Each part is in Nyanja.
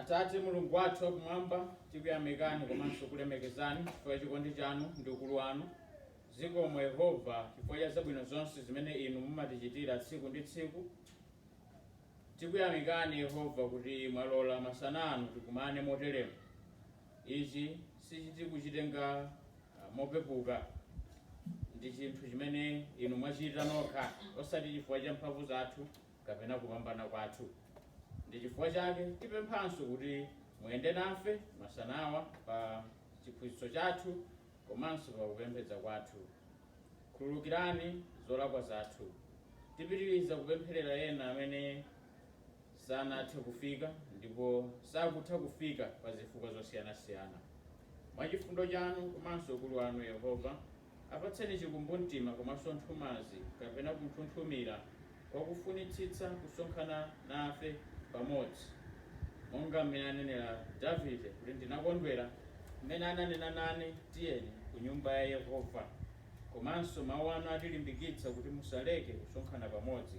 Atate Mulungu wathu wakumwamba, tikuyamikani komanso kulemekezani chifukwa cha chikondi chanu ndi ukulu wanu. Zikomo Yehova chifukwa cha zabwino zonse zimene inu mumatichitira tsiku ndi tsiku. Tikuyamikani Yehova kuti mwalola masana ano tikumane moteremu. Ichi sitikuchitenga mopepuka. Ndi chinthu chimene inu mwachita nokha, osati chifukwa cha mphamvu zathu kapena kupambana kwathu. Ndi chifukwa chake tipemphanso kuti muyende nafe masanawa pa chiphunzitso chathu komanso pa kupembedza kwathu. Khululukirani zolakwa zathu. Tipitiriza kupempherera ena amene sanathe kufika ndipo sakutha kufika pa zifukwa zosiyanasiyana. Mwa chifundo chanu komanso ukulu wanu Yehova, apatseni chikumbumtima komanso nthumazi kapena kunthunthumira kwa kufunitsitsa kusonkhana nafe pamodzi. Monga mmene anenera Davide kuti ndinakondwera mmene ananena nane tiyeni ku nyumba ya Yehova. Komanso mawu anu atilimbikitsa kuti musaleke kusonkhana pamodzi.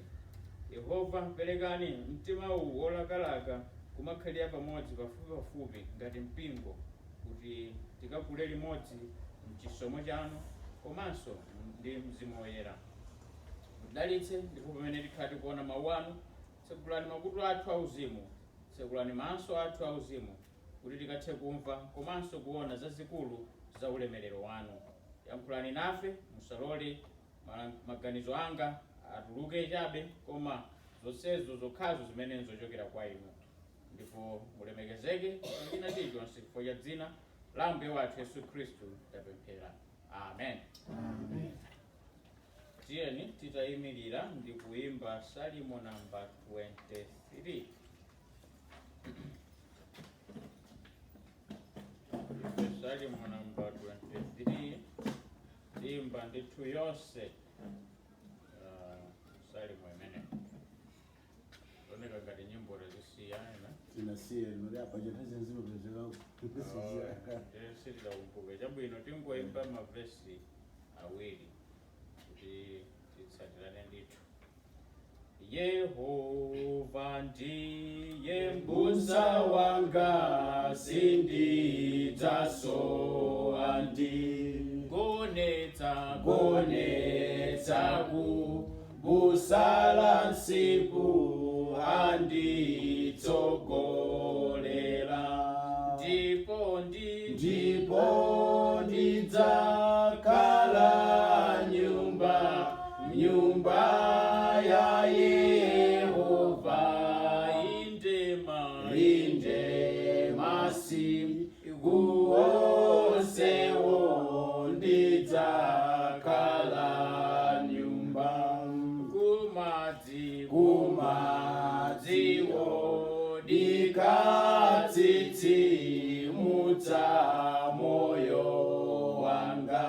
Yehova, perekani mtima uwu wolakalaka kumakhalira pamodzi pafupipafupi ngati mpingo kuti tikakule limodzi m'chisomo chanu komanso ndi Mzimu Woyera. Mutidalitse ndipo pamene tikhala tikuona mawu anu, tsegulani makutu athu auzimu, tsekulani maso athu auzimu kuti tikathe kumva komanso kuona zazikulu za ulemerero wanu. Yankhulani nafe, musalole maganizo anga atuluke chabe, koma zonsezo zokhazo zimene nzochokera kwa inu. Ndipo mulemekezeke pa china chilichonse chifukwa cha dzina la Ambuye wathu Yesu Khristu tapemphera. Amen. Amen. Tiyeni titayimirira ndi kuimba Salimo namba 23. Ife Salimo namba 23 tiyimba ndithu yonse Salimo imene oneka ngati nyimbo tazisiya ena. Tinasiya noti apa chanthazi zimapezeka. Sitidakumbuke chabwino, tingoimba mavesi awiri kuti titsatirane ndithu. Yehova ndiye mbusa wanga, sindidzasowa, ndigonetsa gonetsa ku busa la msipu, anditsogolera ndipo ndi ndipo ndidzakhala nyumba nyumba ya Yehova indema inde masiku onsewo ndidzakhala nyumba kumadzi kumadziwo dikatsitsimutsa moyo wanga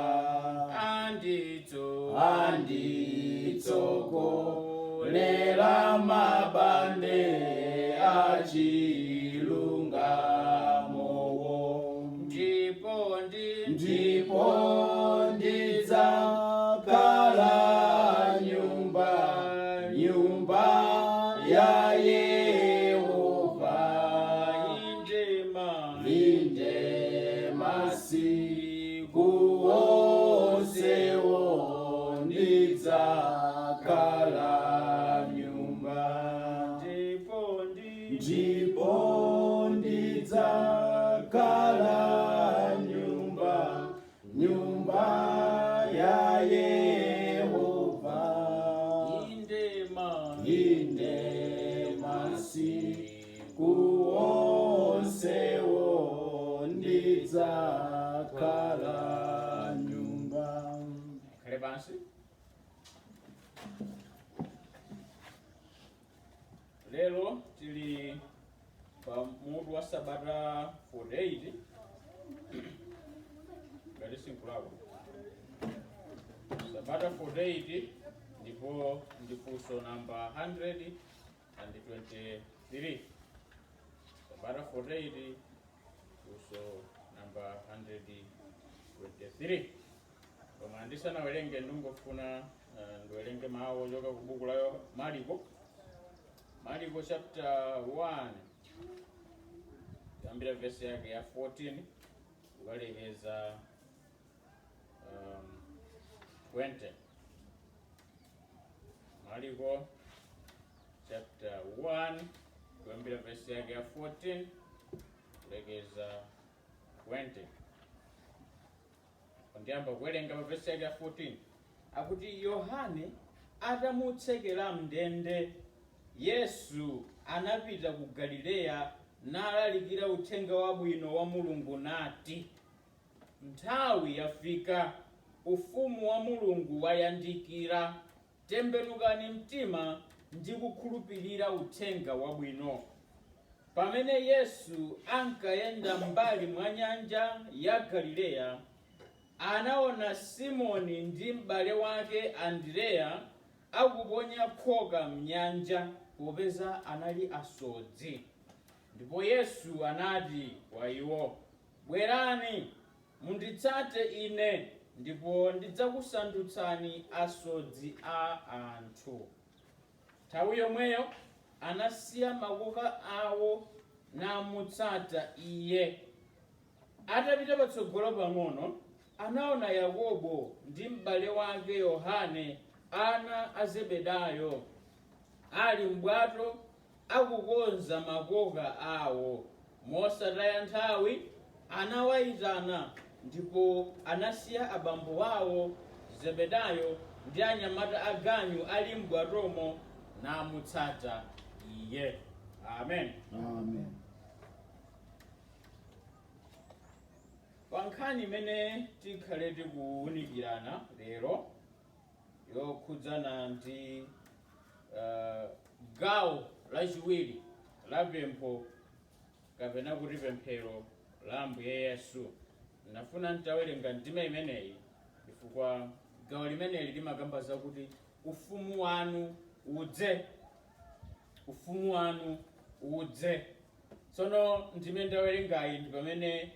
anditso anditsokolera mabande achilungamowo ndipo ndi ndipo ndidzakhala nyumba nyumba ya Yehova indema inde masiku onsewo ndidzakhala nyumba ndipo ndi ndipo ndidzakhala nyumba nyumba ya Yehova indema inde masiku onsewo ndidzakhala nyumba. Khale pansi. Lero tili pa mutu wa sabata 48 ngati sinkulakwa, sabata 48, ndipo ndi funso namba 123. Sabata 48, funso namba 123. Koma ndisanawerenge, ndingofuna ndiwerenge mawu ochoka ku buku la Mariko, Mariko chapter 1. Kuyambira vesi yake ya 14 kukalekeza 20. Mariko chapter 1, kuyambira vesi yake ya 14 kulekeza 20. Ndiyamba kuwerenga pa vesi yake ya 14. Akuti, Yohane atamutsekera mndende, Yesu anapita ku Galileya nalalikira uthenga wabwino wa Mulungu, nati, "Nthawi yafika, ufumu wa Mulungu wayandikira. Tembenukani mtima ndi kukhulupirira uthenga wabwino." Pamene Yesu ankayenda mbali mwa nyanja ya Galileya, anaona Simoni ndi m'bale wake Andreya akuponya khoka mnyanja, popeza anali asodzi. Ndipo Yesu anati kwa iwo, "Bwerani, munditsate ine, ndipo ndidzakusandutsani asodzi a anthu." Nthawi yomweyo anasiya makoka awo namutsata iye. Atapita patsogolo pang'ono, anaona Yakobo ndi m'bale wake Yohane, ana a Zebedayo, ali m'bwato akukonza makoka awo. Mosataya nthawi anawayitana, ndipo anasiya abambo awo Zebedayo ndi anyamata aganyu ali m'bwatomo, namutsata iye. Amen. Amen. Pa nkhani imene tikhale tikuwunikirana lero, yokhudzana ndi gawo lachiwiri la pempho kapena kuti pemphero la Ambuye Yesu, ndafuna ntawerenga ndime imeneyi, chifukwa gawo limeneli limakamba zakuti ufumu wanu udze, ufumu wanu udze. Tsono ndime ndawerengayi ndi pamene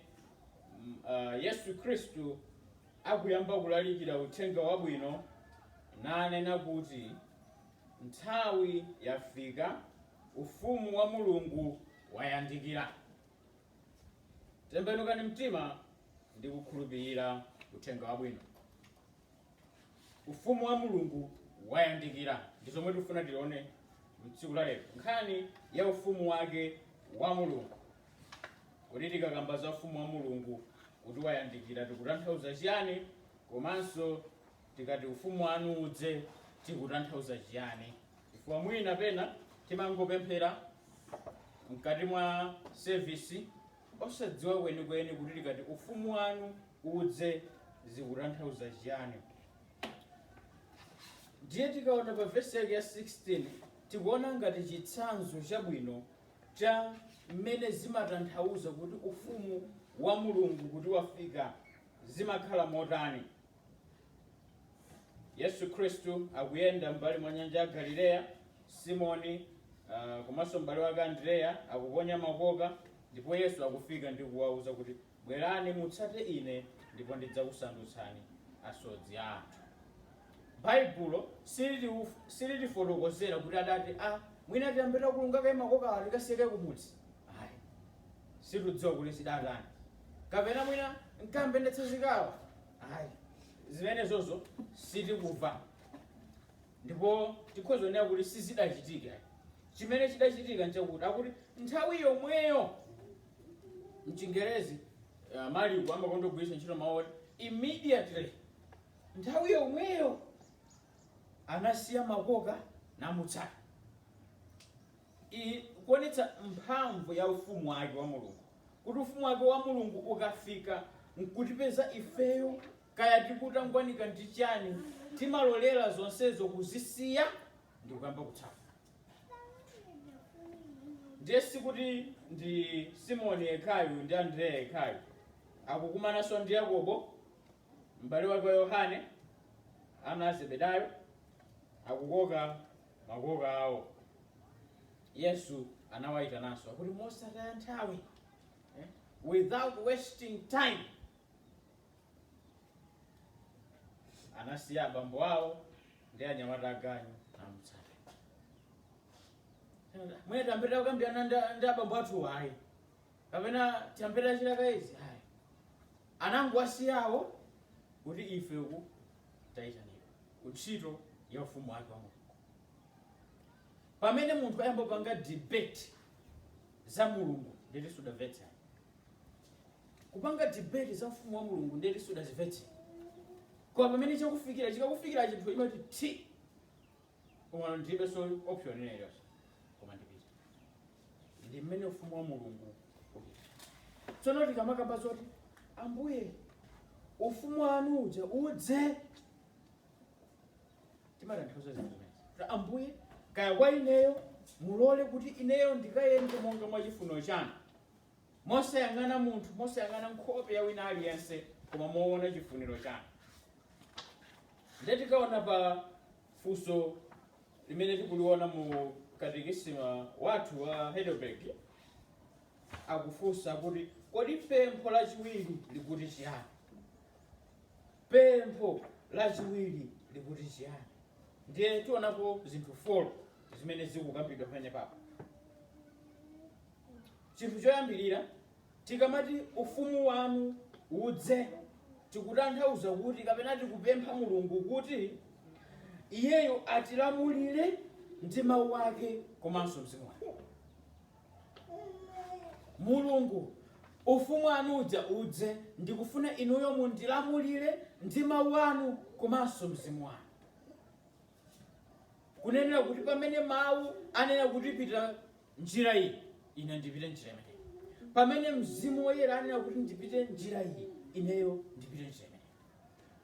Yesu Khristu akuyamba kulalikira uthenga wabwino, nanena kuti nthawi yafika, ufumu wa Mulungu wayandikira, tembenukani mtima ndi kukhulupirira uthenga wabwino. Ufumu wa Mulungu wayandikira, ndi zomwe tikufuna tione mtsiku la lero, nkhani ya ufumu wake wa Mulungu. Kuti tikakamba za ufumu wa Mulungu kuti wayandikira, tikutanthauza chiyani? Komanso tikati ufumu wanu udze, tikutanthauza chiyani? Chifukwa mwina pena timangopemphera mkati mwa service osadziwa kwenikweni kuti tikati ufumu wanu udze zikutanthauza chiyani. Ndiye tikaona pa vesi yake ya 16, tikuona ngati chitsanzo chabwino cha mmene zimatanthauza kuti ufumu wa Mulungu kuti wafika zimakhala motani. Yesu Khristu akuyenda m'mbali mwa nyanja ya Galileya. Simoni komanso m'bale wake Andreya akuponya makoka, ndipo Yesu akufika ndi kuwauza kuti, "Bwerani, mutsate ine, ndipo ndidzakusandutsani asodzi a anthu." Baibulo silitifotokozera kuti adati, "A, mwina tiyambira kulunga kaye makoka, tikasiyeke kumudzi." Ayi, situdziwa kuti zidatani, kapena mwina nkambendetsa zikawa. Ayi, zimenezozo sitikuva, ndipo tikhoza kunena kuti sizidachitika. Chimene chidachitika nchakuti akuti nthawi yomweyo, mchingerezi Mariko amakonda kugwiritsa ntchito mawu oti "immediately", nthawi yomweyo anasiya makoka namutsata. Kuonetsa mphamvu ya ufumu wake wa Mulungu, kuti ufumu wake wa Mulungu ukafika nkutipeza ifeyo, kaya tikutangwanika ndi chani, timalolera zonsezo kuzisiya ndi kuyamba kutsata. Ndiye sikuti ndi Simoni yekhayu ndi Andreya yekhayu, akukumananso ndi Yakobo m'bale wake wa Yohane, ana a Zebedayo, akukoka makoka awo. Yesu anawayitananso, akuti mosataya nthawi, without wasting time, anasiya abambo awo ndi anyamata aganyu namutsata. Mwina tambirira kukambirana ndi abambo athu. Ayi. Kapena tiyambe tachira kaye izi, ayi. Anangowasiyawo kuti ife uku tayitanidwa ku ntchito ya ufumu wake wa Mulungu. Pamene munthu ayamba kupanga debate za Mulungu, ndeti sudamvetse. Kupanga debate za ufumu wa Mulungu, ndeti sudazimvetse. Koma pamene chakufikira, chikakufikira chinthu, imati ti koma ndilibe so option ina iliyonse koma ndipita. Ndi mmene ufumu wa Mulungu uli. Tsono tikamakamba zoti, "Ambuye, ufumu wanu uja udze," timatanthauza zinthu zimenezi, kuti Ambuye, kaya kwa ineyo mulole kuti ineyo ndikayende monga mwa chifuniro chanu, mosayang'ana munthu, mosayang'ana nkhope ya wina aliyense, koma moona chifuniro chanu. Ndiye tikaona pa funso limene tikuliona mu katekisima wathu wa Heidelberg, akufunsa kuti, kodi pempho lachiwiri likuti chiyani? Pempho lachiwiri likuti chiyani? Ndiye tionapo zinthu 4 zimene zikukambidwa pamene papa. Chinthu choyambirira, tikamati ufumu wanu udze, tikutanthauza kuti kapena tikupempha Mulungu kuti iyeyo atilamulire ndi mawu ake komanso mzimu wake. Mulungu, ufumu wanu uja udze, ndikufuna inuyo mundilamulire ndi mawu anu komanso mzimu wanu. Kunenera kuti pamene mawu anena kuti pita njira iyi, ine ndipite njira imeneyi. Pamene Mzimu Woyera anena kuti ndipite njira iyi, ineyo ndipite njira imeneyi.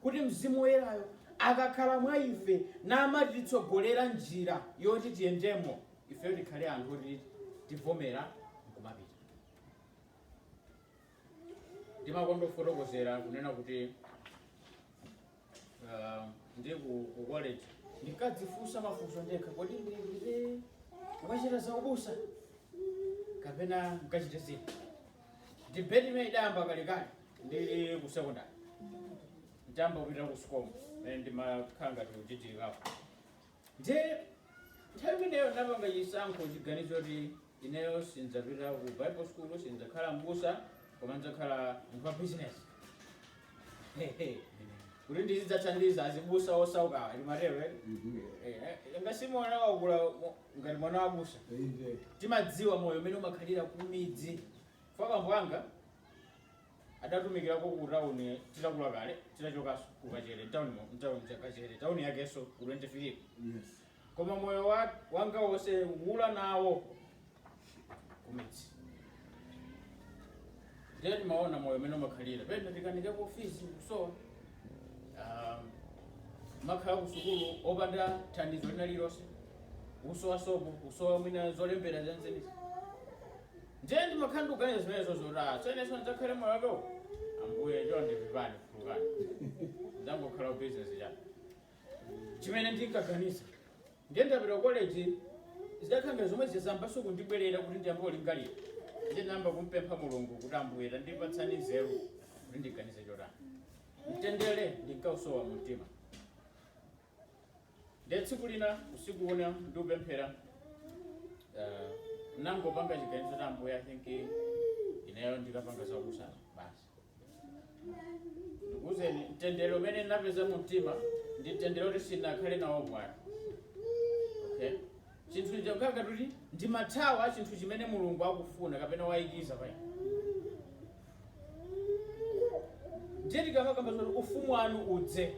Kuti Mzimu Woyerayo akakhala mwa ife namatitsogolera njira yoti tiyendemo, ifeyo tikhale anthu oti tivomera nkumapita. Ndimakonda kufotokozera kunena kuti ndi ku college ndinkadzifunsa mafunso ndekha: kodi ndipite kukachita za ubusa kapena nkachite zina? Debate imene idayamba kalekale ndili ku secondary, nditayamba kupita ku SCOM, mene ndimakhala ngati kuchitirikapo. Ndiye nthawi imeneyo ndinapanga chisankho, chiganizo kuti ineyo sindzapita ku Bible school, sindzakhala mbusa, koma ndidzakhala munthu wa business kuti ndizidzathandiza azibusa osauka. Limatero, eh? Ngasi mwana wakula ngati mwana wabusa, timadziwa moyo umene umakhalira kumidzi. Fa bambo anga adatumikirako ku tawuni titakula kale, titachokanso ku Kachere, mtawuni, mtawuni cha Kachere, tawuni yakenso ku 23. Koma moyo wanga wonse kukula nawo kumidzi, ndiye timaona moyo umene umakhalira. Pena tikanikepo fees kusowa, makhala ku sukulu opanda thandizo lina lililonse, kusowa sopo, kusowa mwina zolembera zenizenizi. Ndiye ndimakhala ndikuganiza zimenezo zoti so inenso ndidzakhale moyo wakewo? Ambuye, chonde pepani, khululukani, ndzangokhala ku business chanu. Chimene ndinkaganiza, ndiye ndapita ku college, zidakhala ngati zomwe zizambanso kundibwerera kuti ndiyambe kulingalira. Ndiye ndinayamba kumpempha Mulungu kuti, "Ambuye, tandipatsani nzeru kuti ndiganize chotani." Mtendere ndinkausowa mu mtima. Ndiye tsiku lina usiku una ndikupemphera, nangopanga chiganizo cha, "Ambuye, I think ineyo ndikapanga zaubusa basi." Ndikuwuzeni, mtendere umene ndinapeza mu mtima ndi mtendere kuti sindinakhale nawo bwana. Okay, chinthu chakhala kuti ndimathawa chinthu chimene Mulungu akufuna kapena wayikiza pa ine. Ndiye tikamakamba zoti ufumu wanu udze,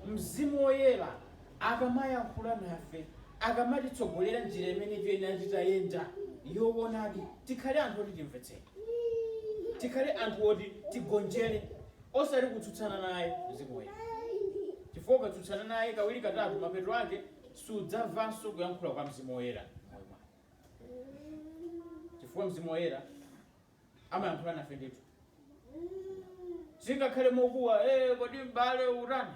Mzimu Woyera akamayankhula nafe, akamatitsogolera njira imene tiyenera titayenda yoonadi, tikhale anthu oti timvetsere, tikhale anthu oti tigonjere, osati kutsutsana naye Mzimu Woyera, chifukwa ukatsutsana naye kawiri, katatu, mapeto ake sudzamvanso kuyankhula kwa Mzimu Woyera moyo mwako, chifukwa Mzimu Woyera amayankhula nafe ndithu. Zingakhale mokuwa, "Kodi m'bale utani?"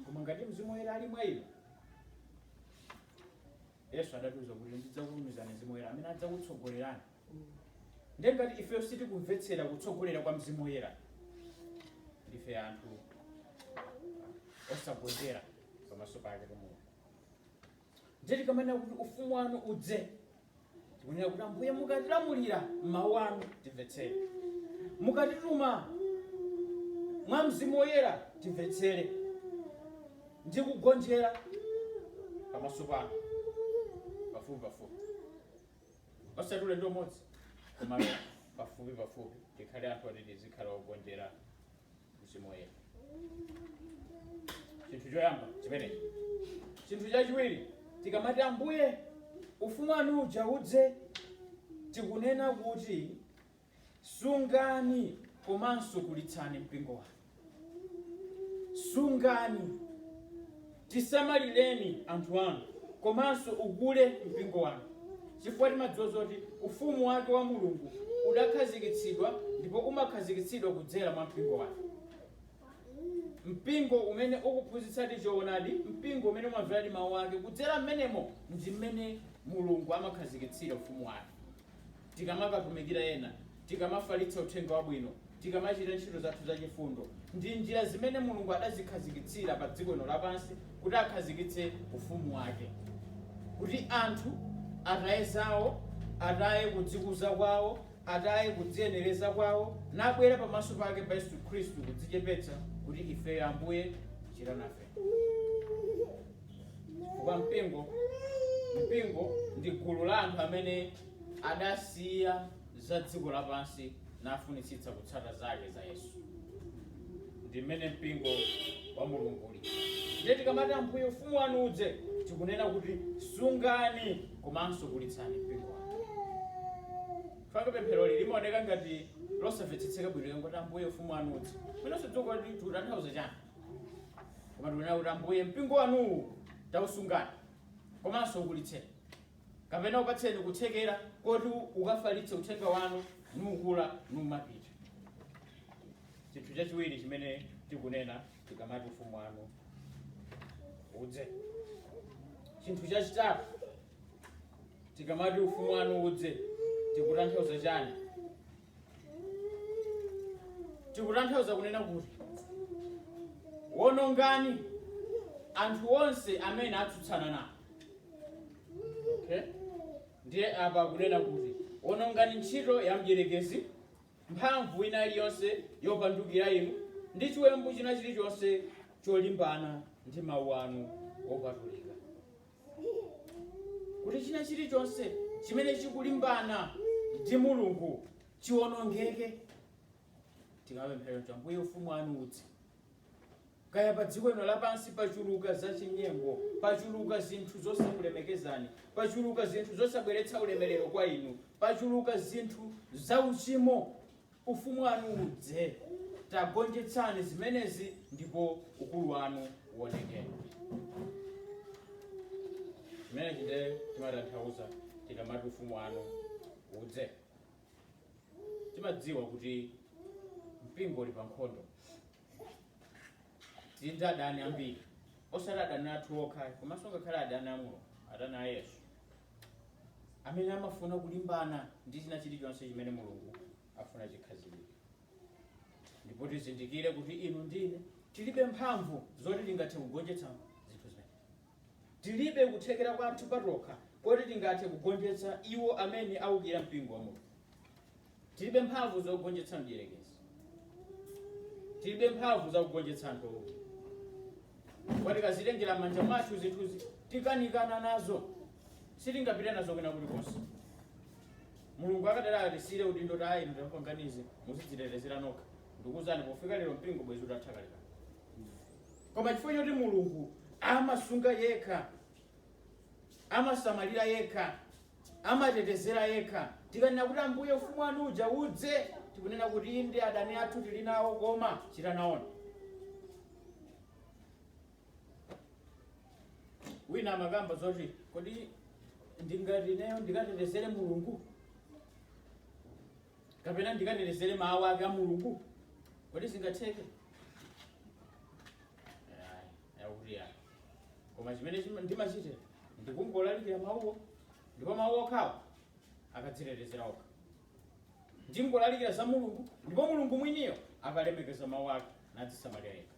Koma ngati Mzimu Woyera ali mwa inu, Yesu adatiuza kuti, "Ndidzakutumizani Mzimu Woyera amene adzakutsogolerani." Ndiye ngati ifeyo sitikumvetsera kutsogolera kwa Mzimu Woyera, ndife anthu osagonjera pamaso pake pa Mulungu. Ndiye tikamanena kuti ufumu wanu udze, tikutanthauza Tikunena kuti, Ambuye, mukatilamulira m'mawu anu timvetsere, mukatituma mwa Mzimu Woyera timvetsere ndi kugonjera pamaso panu pafupi pafupi, osati ulendo umodzi, koma pafupi pafupi. Tikhale anthu oti tizikhala ogonjera Mzimu Woyera. Chinthu choyamba chimenechi. Chinthu chachiwiri, tikamati Ambuye ufumu wanu uja udze, tikunena kuti sungani komanso kulitsani mpingo wanu. Sungani, tisamalireni anthu anu, komanso ukule mpingo wanu, chifukwa timadziwa zoti ufumu wake wa Mulungu udakhazikitsidwa ndipo umakhazikitsidwa kudzera mwa mpingo wake, mpingo umene ukuphunzitsadi choonadi, mpingo umene umamveradi mawu ake. Kudzera mmenemo ndi mmene Mulungu amakhazikitsira ufumu wake. Tikamakatumikira ena, tikamafalitsa uthenga wabwino, tikamachita ntchito zathu zachifundo, ndi njira zimene Mulungu adazikhazikitsira pa dziko lino lapansi kuti akhazikitse ufumu wake, kuti anthu ataye zawo, ataye kudzikuza kwawo, ataye kudziyenereza kwawo, nabwera pamaso pake pa Yesu Khristu kudzichepetsa kuti ifeyo Ambuye chita nafe. Chifukwa mpingo ndi gulu la anthu amene adasiya za dziko lapansi nafunitsitsa kutsata zake za Yesu. Ndi mmene mpingo wa Mulungu uli. Ndiye tikamati Ambuye ufumu wanu udze, tikunena kuti sungani komanso kulitsani mpingo wanu. Faka pempheroli limaoneka ngati losamvetsetseka bwino, ngoti Ambuye ufumu wanu udze, mwinanso dziko kuti tikutanthauza chani, koma tikunena kuti Ambuye mpingo wanuwu tausungani komanso ukulitseni, kapena upatseni kuthekera koti ukafalitse uthenga wanu nukula numapita. Chinthu chachiwiri chimene tikunena tikamati ufumu wanu udze. Chinthu chachitatu, tikamati ufumu wanu udze, tikutanthauza chani? Tikutanthauza kunena kuti wonongani anthu onse amene atsutsana nawo. Okay, ndiye apa kunena kuti wonongani ntchito ya mdierekezi, mphamvu ina iliyonse yopandukira inu, ndi chiwembu china chilichonse cholimbana ndi mawu anu opatulika, kuti china chilichonse chimene chikulimbana ndi Mulungu chiwonongeke. Tikamapemphera kuti Ambuye ufumu wanu udze, kaya pa dziko lino lapansi pachuluka zachinyengo, pachuluka zinthu zosakulemekezani, pachuluka zinthu zosabweretsa ulemerero kwa inu, pachuluka zinthu zauchimo, ufumu wanu udze, tagonjetsani zimenezi ndipo ukulu wanu uonekere. Chimenechi ndiye timatanthauza tikamati ufumu wanu udze. Timadziwa kuti mpingo uli pa nkhondo, tili ndi adani ambiri, osati adani athu okha, komanso ngakhale adani a Mulungu, adani a Yesu, amene amafuna kulimbana ndi china chilichonse chimene Mulungu afuna chikhazikike. Ndipo tizindikire kuti inu ndine tilibe mphamvu zoti tingathe kugonjetsa zinthu zimene tilibe kuthekera kwathu patokha koti tingathe kugonjetsa iwo amene awukira mpingo wa Mulungu. Tilibe mphamvu zogonjetsa mdierekezi, tilibe mphamvu zakugonjetsa anthu owukira. Kwa tikazitengera m'manja mwathu zinthuzi, tikanikana nazo, sitingapite nazo kwina kulikonse. Mulungu akadala atisiyire udindo kuti ayi, nditapanganize muzidzitetezera nokha, ndikuwuzani, pofika lero mpingo bwezi utatha kalekale. Koma chifukwa choti Mulungu amasunga yekha, amasamalira yekha, amatetezera yekha, tikanena kuti Ambuye ufumu wanu uja udze, tikunena kuti inde, adani athu tili nawo, koma chita naona. Wina amakamba zoti kodi ndingati ineyo ndikatetezere Mulungu kapena ndikatetezere mawu ake a Mulungu, kodi zingatheke? Ayi, yakuti ayi, koma chimene ndimachita ndikungolalikira mawuwo, ndipo mawu okhawo akadzitetezera okha. Ndingolalikira za Mulungu, ndipo Mulungu mwiniyo akalemekeza mawu ake nadzisamalira yekha.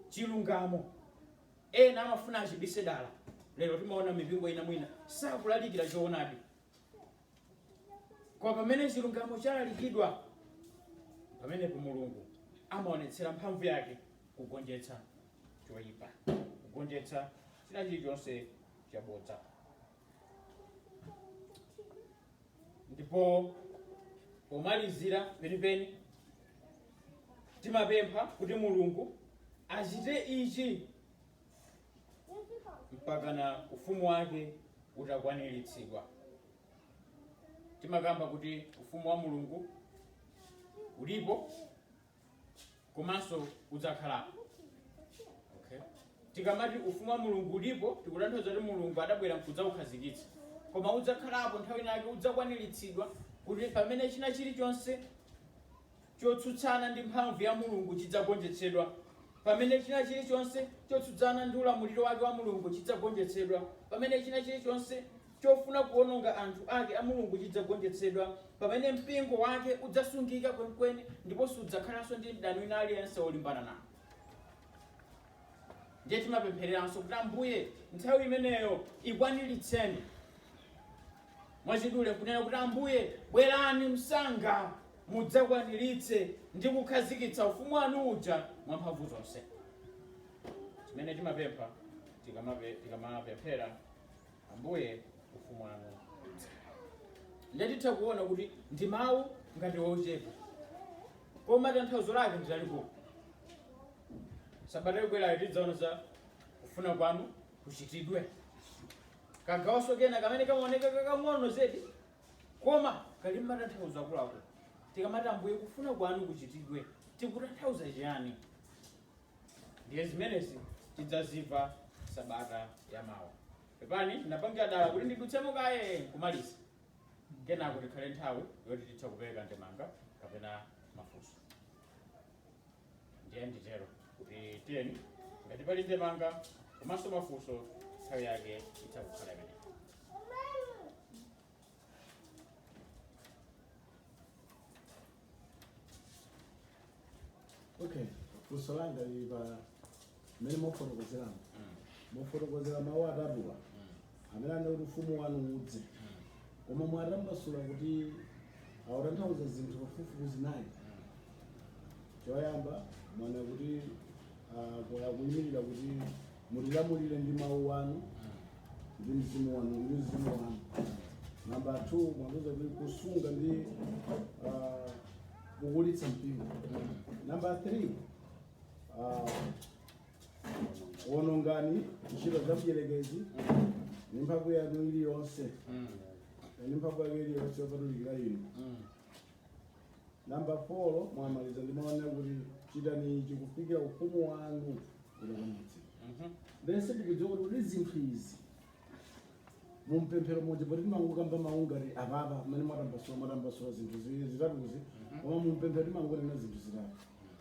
Chilungamo ena amafuna achibise dala. Lero timaona mipingo ina mwina sakulalikira choonadi, koma pamene chilungamo chalalikidwa, pamenepo Mulungu amaonetsera mphamvu yake kugonjetsa choyipa, kugonjetsa china chilichonse chabodza. Ndipo pomalizira penipeni timapempha kuti Mulungu achite ichi mpakana ufumu wake utakwaniritsidwa. Timakamba kuti ufumu wa Mulungu ulipo komanso udzakhalapo. Okay. Tikamati ufumu wa Mulungu ulipo, tikutanthauza kuti Mulungu adabwera nkudzakukhazikitsa, koma udzakhalapo nthawi inake, udzakwaniritsidwa kuti pamene china chilichonse chotsutsana ndi mphamvu ya Mulungu chidzagonjetsedwa, pamene china chilichonse chotsutsana ndi ulamuliro wake wa Mulungu chidzagonjetsedwa, pamene china chilichonse chofuna kuononga anthu ake a Mulungu chidzagonjetsedwa, pamene mpingo wake udzasungika kwenikweni ndipo sudzakhalanso ndi mdani wina aliyense wolimbana nawo. Ndiye timapemphereranso kuti Ambuye nthawi imeneyo ikwaniritseni. Mwachidule nkunena kuti Ambuye bwerani msanga mudzakwaniritse ndi kukhazikitsa ufumu wanu uja mwamphamvu zonse. Chimene timapempha tikamapemphera Ambuye ufumu wanu udze. Ndiye titha kuona kuti ndi mawu ngati ochepa, koma tanthauzo lake ndi lalikulu. Sabata ikubwerayo tidzaona za kufuna kwanu kuchitidwe, kagawanso kena kamene kamaoneka kakang'ono zedi koma kali matanthauzo akuluakulu. Tikamati Ambuye kufuna kwanu kuchitidwe, tikutanthauza chiyani? Ndiye zimenezi tidzazimva sabata yamawa. Pepani, ndinapangira dala kuti ndidutsemo kaye kumaliza, kenako tikhale nthawi yoti titha kupereka ndemanga kapena mafunso. Ndiye nditero kuti tiyeni, ngati pali ndemanga komanso mafunso, nthawi yake itha kukhala imeneyi. Okay, funso langa lili pa mmene mwafotokozeramo. Mwafotokozera mawu atatuwa amene anena kuti ufumu wanu udze, koma mwatambasula kuti akutanthauza zinthu pafupifupi zinayi. Choyamba mwanena kuti akuyimirira kuti mutilamulire ndi mawu anu ndi mzimu wanu ndi mzimu wanu. Namba 2 mwatiuza kuti kusunga ndi kukulitsa mpingo. Namba 3, wonongani ntchito za mdierekezi ndi mphamvu yanu iliyonse, ndi mphamvu yake iliyonse yopatulikira inu. Namba 4 mwamaliza ndi mawu kuti chitani ichi kufikira ufumu wanu utakwaniritsidwa. Ndiye sindikudziwa kuti kodi zinthu izi mumpemphero muja, poti timangokamba mawu ngati apapa mmene mwatambasula zinthu ziwiri zitatuzi, koma mumpemphero timangonena zinthu zitatu,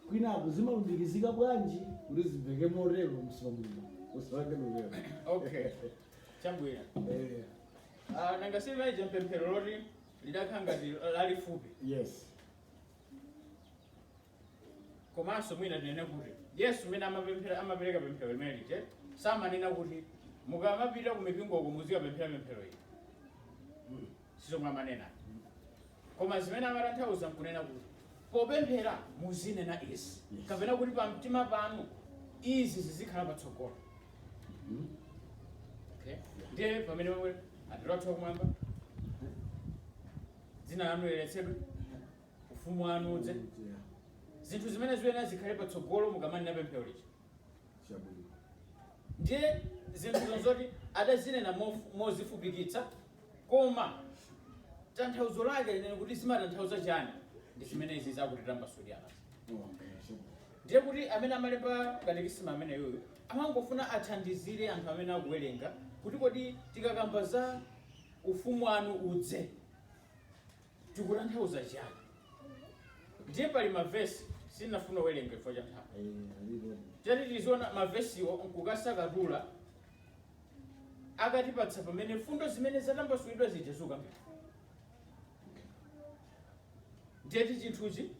kwinaku zimalumikizika bwanji kuti zimveke motero msipa muno usipange motero? Okay, chabwino. Nanga simaija mpemphero loti lidakhala ngati lalifupi? Yes. Komanso mwina tinene kuti Yesu mmene amapemphera, amapereka pemphero limene lije, samanena kuti mukamapita ku mipingoko muzikapemphera pemphero ili. Sizomwe amanena, koma zimene amatanthauza nkunena kuti popemphera muzinena izi, kapena kuti pamtima panu izi zizikhala patsogolo. Okay, ndiye pamene pamwe Atate athu akumwamba, dzina lanu liyeretsedwe, ufumu wanu udze, zinthu zimene ziyenera zikhale patsogolo mukamanena pemphero lija. Chabwino. Ndiye zinthu zoti adazinena mozifupikitsa, koma tanthauzo lake linene kuti zimatanthauza chani ndi zimenezi zakutitambasulirana. Okay, chabwino. Ndiye kuti amene amalemba katekisima ameneyoyo amangofuna athandizire anthu amene akuwerenga kuti kodi tikakamba za ufumu wanu udze tikutanthauza chani. Ndiye pali mavesi, sindinafuna kuwerenga chifukwa cha nthawi. Alipo. Tati tiziona mavesiwo nkukasakatula, akatipatsa pamene fundo zimene zatambasulidwa zija zikukambira. Ndiyeti chinthuchi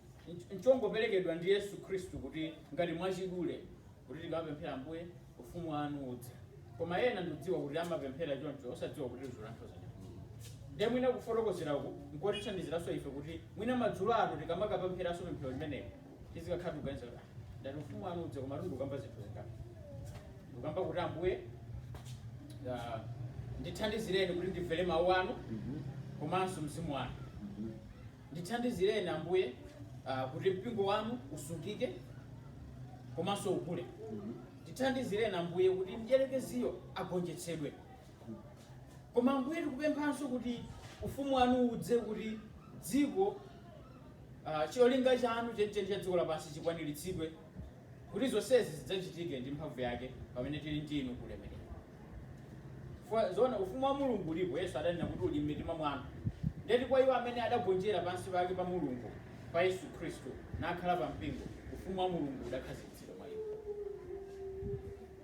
nchongoperekedwa ndi Yesu Khristu kuti ngati mwachidule kuti tikamapemphera Ambuye ufumu wanu udze, Koma ena ndikudziwa kuti amapemphera choncho osadziwa kuti zikutanthauza chani. Ndiye mwina kufotokozeraku nkotithandiziranso ife kuti mwina madzulo ano tikamakapempheranso pemphero limeneli tizikakhala tikuganiza kuti, "Ah, ndati ufumu wanu udze, koma ndikukamba zinthu zingati? Ndikukamba kuti Ambuye, ah, ndithandizireni kuti ndimvere mawu anu komanso mzimu wanu. Ndithandizireni Ambuye, ah, kuti mpingo wanu usungike komanso ukule. Ndithandizireni Ambuye kuti mdyerekeziyo agonjetsedwe. Koma Ambuye, tikupemphanso kuti ufumu wanu udze, kuti dziko, cholinga chanu chenicheni cha dziko lapansi chikwaniritsidwe, kuti zonsezi zidzachitike ndi mphamvu yake pamene tili ndi inu kulemerero." Zoona, ufumu wa Mulungu ulipo. Yesu adanena kuti uli m'mitima mwanu. Ndeti kwa iwo amene adagonjera pansi pake pa Mulungu, pa Yesu Khristu, nakhala pa mpingo, ufumu wa Mulungu udakhazikitsidwa mwa iwo.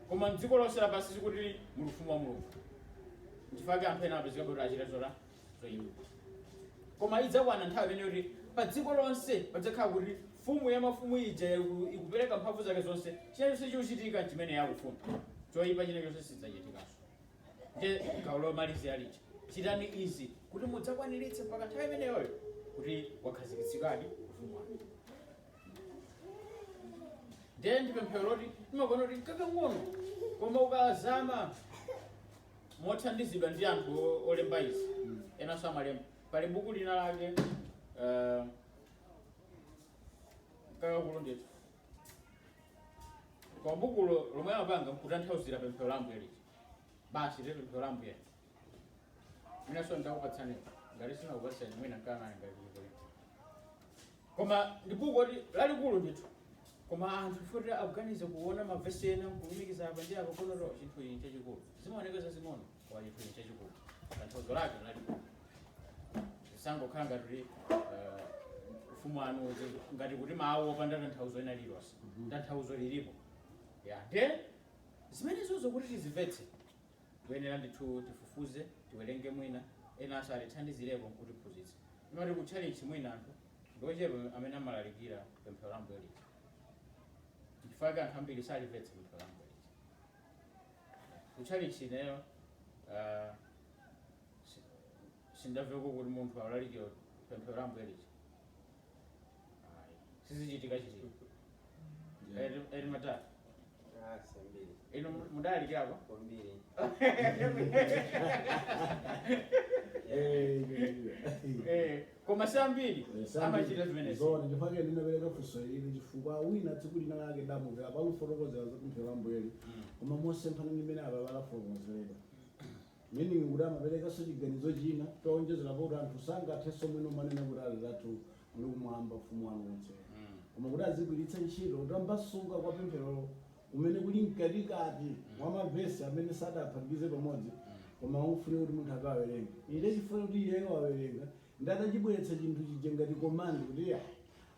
Koma mdziko lonse lapansi sikuti muli ufumu wa Mulungu, nchifukwa anthu ena apezeka kuti achita zoyipa. Koma idzakwana nthawi imene kuti pa dziko lonse padzakhala kuti mfumu ya mafumu ija ikupereka mphamvu zake zonse. China chonse chikuchitika chimene yakufuna, choyipa china chonse sichidzachitikanso. Nde gawo lomalizira lija, chitani izi kuti mudzakwaniritse mpaka nthawi imeneyoyo kuti wakhazikitsidwadi ufumu wanu. Ndiye ndi pemphero loti timakuona kuti nkakang'ono, koma ukazama mothandizidwa ndi anthu olemba izi, enanso amalemba, pali buku lina lake, kakakulu ndithu, koma bukulo lomwe amapanga nkutanthauzira pemphero la Ambuye lija basi. Te pemphero la Ambuye mwinanso ndakupatsani, ngati sinakupatsani mwina nkang'ane ngati kulikuli, koma ndi buku oti lalikulu ndithu. Koma anthu futi akuganiza kuona mavesi ena nkulumikiza apa ndi apa, kunoto chinthu ichi chachikulu. Zimaoneka zazing'ono, koma chinthu ichi chachikulu, tanthauzo lake lalikulu. Zisangokhala ngati kuti ufumu wanu udze, ngati kuti mawu opanda tanthauzo ena lililonse. Tanthauzo lilipo ya. Nde zimenezozo kuti tizimvetse, kuyenera ndithu tifufuze, tiwerenge, mwina enanso atithandizireko nkutiphunzitsa. Imati kutchalichi mwina anthu ndiochepa amene amalalikira pemphero la Ambuye lija, chifukwa anthu ambiri salimvetsa pemphero la Ambuye lija kutchalichi. Ineyo sindamveko kuti munthu alalikira pemphero la Ambuye lija. Ayi, sizichitika chitika. Eri matatu. Ah, sambiri. Inu mudalalikirako? Kwambiri. Koma si ambiri amachita zimenezi. Zoona, chifukwa ndinapereka funso ili chifukwa wina tsiku lina lake ndamumvera pakufotokozera za pemphero la Ambuyeli, koma mosemphana ndi mmene apa palafotokozeredwa, meaning kuti amaperekanso chiganizo china chowonjezera kuti anthu sangathenso mwino manena kuti "Atate athu muli kumwamba, ufumu wanu udze," koma kuti azigwiritsa ntchito kutambasuka kwa pemphero kumene kuli mkatikati mwa mavesi amene sadaphatikize pamodzi, koma ufune kuti munthu akawerenge ine chifukwa kuti iyeyo wawerenga ndi atachibweretsa chinthu chija ngati command kuti ya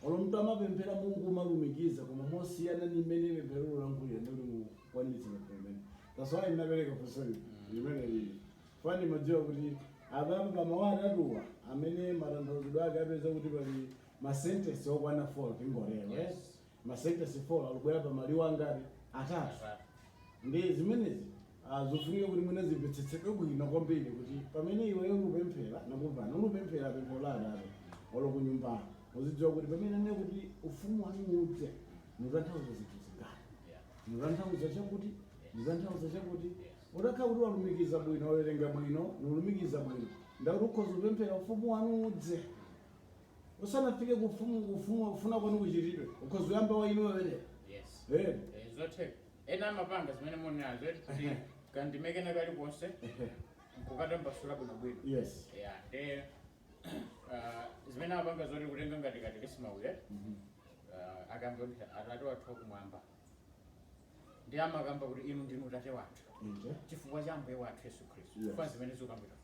olo mntu amapemphera Mungu umalumikiza, koma mosiyana ndi mmene pemphero lolankhulira ndi kuti mukwaniritse pemphero limene. That's why ndinapereka funso limene lili fani madziwa kuti apapa pamawu atatuwa amene matanthauzidwe ake apeza kuti pali ma sentence okwana 4, tingolero. Ma sentence 4 alubwera pa maliwu angati? Atatu. Ndi zimenezi, zofunika kuti mwina zimvetsetsedwe bwino kwambiri, kuti pamene iweyo ulupemphera nakupana ulupemphera pemphero la Atate olo kunyumba, uzidziwa kuti pamene ane kuti ufumu wanu udze, mutanthauza zinthu zingati, mutanthauza chakuti, mutanthauza chakuti. Utakhala kuti walumikiza bwino, wawerenga bwino, nulumikiza bwino, ndakuti ukhoza kupemphera ufumu wanu udze usanafike kufumu kufumu kufuna kwanu kuchitidwe, ukhoza kuyamba wa inuyo wenerera. Zotheka. Ena amapanga zimene munenazo kuti kandimekena kalikonse nkukatambasula bwinobwino. Ya, nde zimene amapanga zoti kutenga ngati katekesimaule, akamba kuti "Atate wathu wakumwamba," ndi amakamba kuti inu ndinu tate wathu chifukwa cha Ambuye wathu Yesu Khristu. Chifukwa zimene zikukambidwa,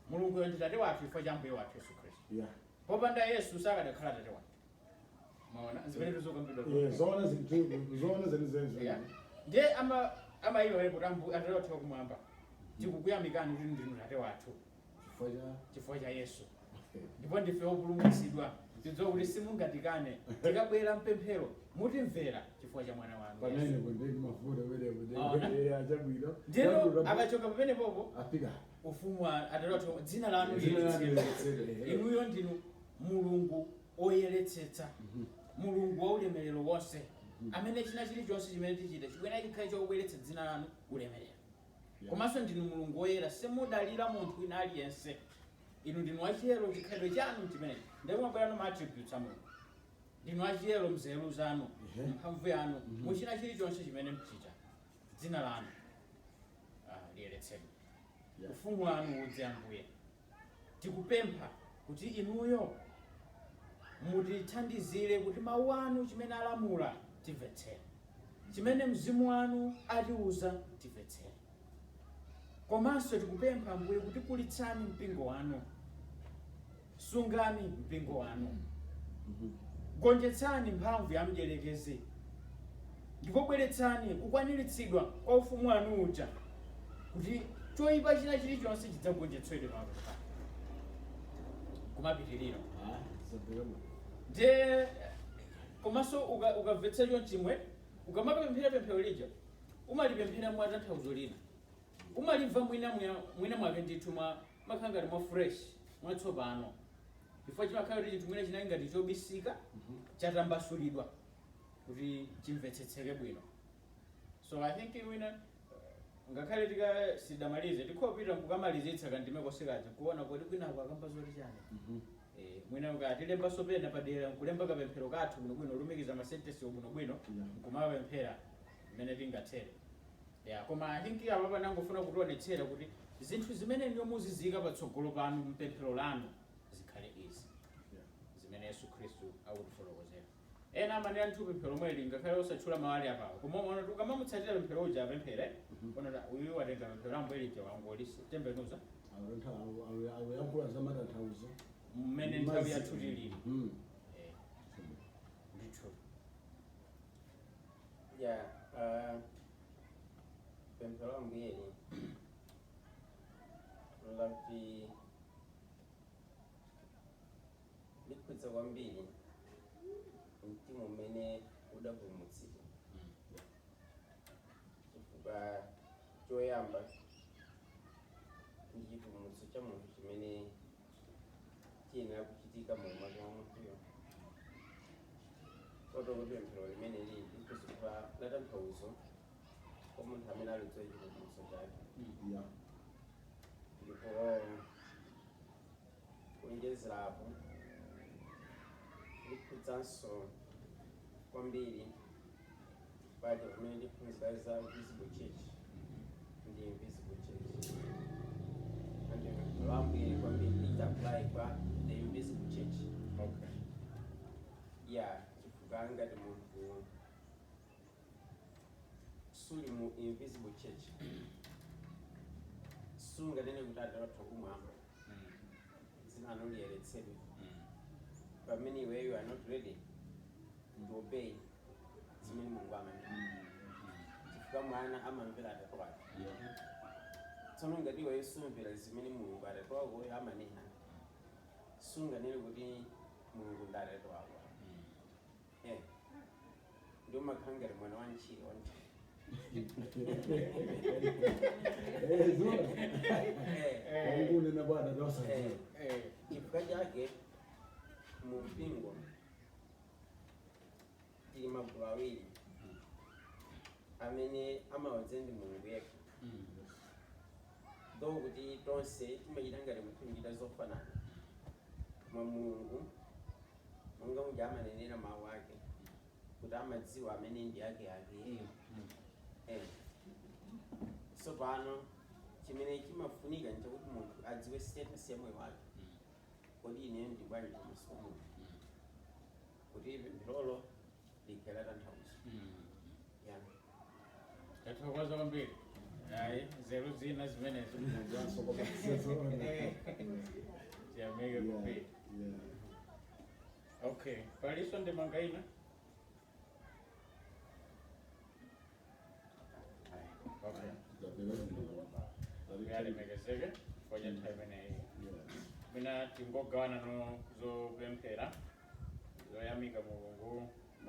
Mulunguyo ndi tate wathu chifukwa cha Ambuye wathu Yesu Khristu. Popanda Yesu sakadakhala tate wathu. Maona zimene zikukambidwa? Zoona zinthu, zoona zenizeni. Yeah. Ndiye amayiwa kuti "Atate wathu wakumwamba, tikukuyamikani kuti ndinu tate wathu chifukwa cha chifukwa cha Yesu, ndipo ndife opulumutsidwa." Tidziwa kuti simungatikane. Tikabwera mpemphero mutimvera chifukwa cha mwana wanu Pamene Yesu. kundeni mafuta pamenepo. Aona? Achabwino. Ndeno akachoka pamene popo, afika ufumu Atate wathu, dzina lanu Dzina lanu liyeretsedwe. liyeretsedwe. Inuyo ndinu Mulungu oyeretsetsa, Mulungu wa ulemerero wonse, amene china chilichonse chimene tichita chikuyenera chikhale chokubweretsa dzina lanu ulemerero. Komanso ndinu Mulungu woyera, simudalira munthu wina aliyense. Inu ndinu wachiyero, chikhalidwe chanu chimenechi. Ndikumabwera ma attributes a Mulungu. Ndinu achiyero mzeru zanu, mphamvu yanu, muchina chilichonse chimene mchita, dzina lanu liyeretsedwe. Ufumu wanu udze. Ambuye, tikupempha kuti inuyo mutithandizire kuti mawu anu chimene alamula timvetsere, chimene mzimu wanu atiuza timvetsere. Komanso tikupempha, Ambuye, kuti kulitsani mpingo wanu, sungani mpingo wanu, gonjetsani mphamvu ya mdierekezi, ndipo bweretsani kukwaniritsidwa kwa ufumu wanu uja, kuti choyipa china chilichonse chidzagonjetsedwe pamapeto pake. Kumapitirira. Ah, zabwino. Ndiye komanso ukamvetsa chonchimwe, ukamapemphera pemphero lija, umalipemphera mwa tanthauzo lina, umalimva mwina mwake ndithu mwa makhala ngati mwa fresh, mwatsopano, chifukwa chimakhala kuti chinthu mwina chinali ngati chobisika chatambasulidwa kuti chimvetsetseke bwino. So I think mwina ngakhale tika sidamalize, tikhopita nkukamalizitsa kandime kosekaja, kuona kodi kwinako akamba zoti chani. Mwina ukatilembaso pena padera, nkulemba kapemphero kathu bwinobwino, lumikiza ma sentence bwinobwino, nkumapemphera mmene tingathere. Ya, koma I think apa panangofuna kutionetsera kuti zinthu zimene ndiyo muzizika patsogolo panu mpemphero lanu zikhale izi zimene Yesu Khristu akutifotokozera. Ena amanena nthu pemphero lomweli ngakhale osatchula mawali apawo, koma umaona kuti ukamamutsatira pemphero uja apemphere, ona kuti uyu watenga pemphero la Ambuye lija, wangolitembenuza. Akuyankhula za matanthauzo mmene nthawi yathu tilili. Ndithu. Ya, pemphero la Ambuyeli lakuti likhudza kwambiri mtima umene udapulumutsidwa, chifukwa choyamba ndi chipulumutso cha munthu chimene chiyenera kuchitika mu mwake wa munthuyo. Kotero kuti pemphero limene lili likuzikhala la tanthauzo kwa munthu amene alidziwa chipulumutso chake. Ndipo kuonjezerapo, likhudzanso kwambiri paja pamene tiphunzira za visible church ndi invisible church, and pemphero la Ambuye kwambiri lita apply kwa the invisible church. Ya, chifukwa ngati munthu suli mu invisible church, sunganene kuti Atate wathu kumwamba, dzina lanu liyeretsedwe, pamene iweyo you are not ready to obey zimene Mulungu amanena, chifukwa mwana amamvera atate wake. Tsono ngati iweyo sumvera zimene Mulungu atate wakoyo amanena, sunganene kuti Mulungu ndi atate wako. Ndi umakhala ngati mwana wa ntchire wa ntchire. Zona. Wakunena bwana dosa. Chifukwa chake mu mpingo tili magulu awiri amene amawadza ndi Mulungu yekha, though kuti tonse timachita ngati kukhulupirira zofanana mwa Mulungu, monga muja amanenera mawu ake kuti amadziwa amene ndi ake ake. So pano chimene chimafunika nchakuti munthu adziwe status ya moyo wake: kodi ine ndi bwanji pamaso pa Mulungu, kuti pempherolo likhale la tanthauzo? Yeah. Tathokoza kwambiri. Ayi, nzeru zina zimenezo. Tiyamike kwambiri. Okay, paliso ndemanga ina? Okay, yalemekezeke kwa nthawi imeneyi. Mwina tingogawana no zopemphera. Zoyamika Mulungu.